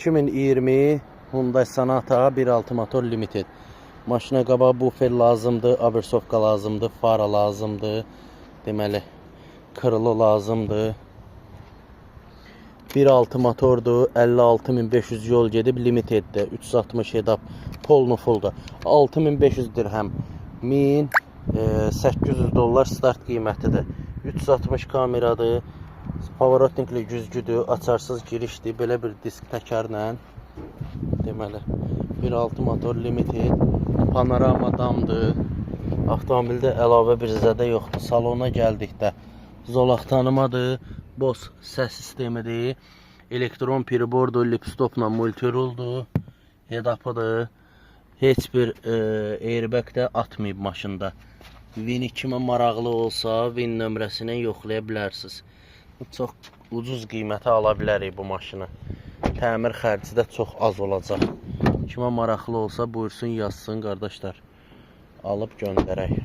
2020 Hyundai Sonata 1.6 motor Limited. Maşına qabaq bufer lazımdır, obersovka lazımdır, fara lazımdır. Deməli, krılo lazımdır. 1.6 motordur, 56.500 yol gedib Limiteddə, 360 head-up, polnu fullda. 6500 dirhəm, 1800 dollar start qiymətidir. 360 kameradır, pavorotnikli güzgüdür, açarsız girişdir, belə bir disk təkərlə. Deməli, 1.6 motor Limited, panorama damdır. Avtomobildə əlavə bir zədə yoxdur. Salona gəldikdə zolaq tanımadır, Bose səs sistemidir, elektron pribordur, lipstopla multiruldur, head-up'ıdır. Heç bir airbag də atmayıb maşında. VIN kimə maraqlı olsa, VIN nömrəsini yoxlaya bilərsiniz. Çox ucuz qiymətə ala bilərik bu maşını. Təmir xərci də çox az olacaq. Kimə maraqlı olsa buyursun, yazsın, qardaşlar. Alıb göndərək.